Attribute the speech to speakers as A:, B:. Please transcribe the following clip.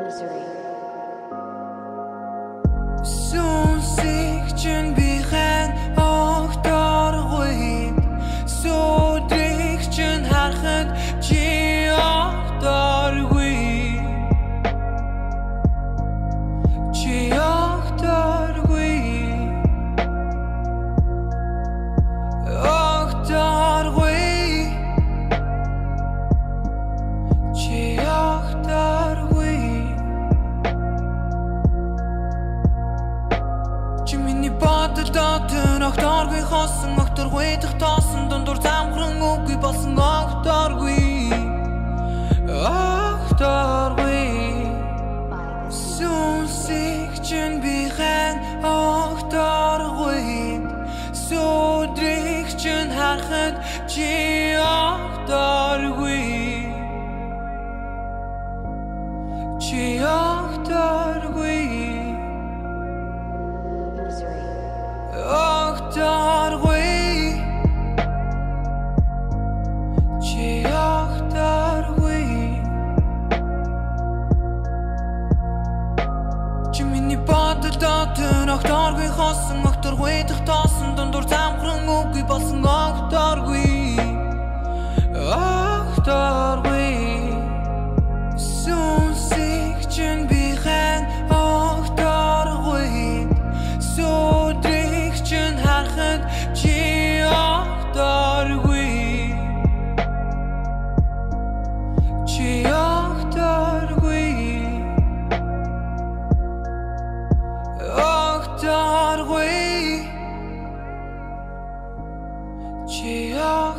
A: Misery.
B: Сүнсийг чинь би хэн огторгүй, сүдрийг чинь харахад чи огторгүй, чи огторгүй, огторгүй, чи огторгүй. Чи миний бодол дотор огторгүй хосон, огторгүй дэх тоосон, дундуур замхран үгүй болсон огторгүй, огторгүй. Сүнсийг чинь би хэн огторгүй, сүдрийг чинь харахад чи огторгүй, чи огторгүй,
A: Misery.
B: Огторгүй, чи огторгүй. Чи миний бодол дотор огторгүй хосон, огторгүй дэх тоосон, дундуур замхран үгүй болсон огторгүй, огторгүй. Сүнсийг чинь би хэн огторгүй, сүдрийг чинь харахад чи огторгүй, чи огторгүй, огторгүй, чи огторгүй.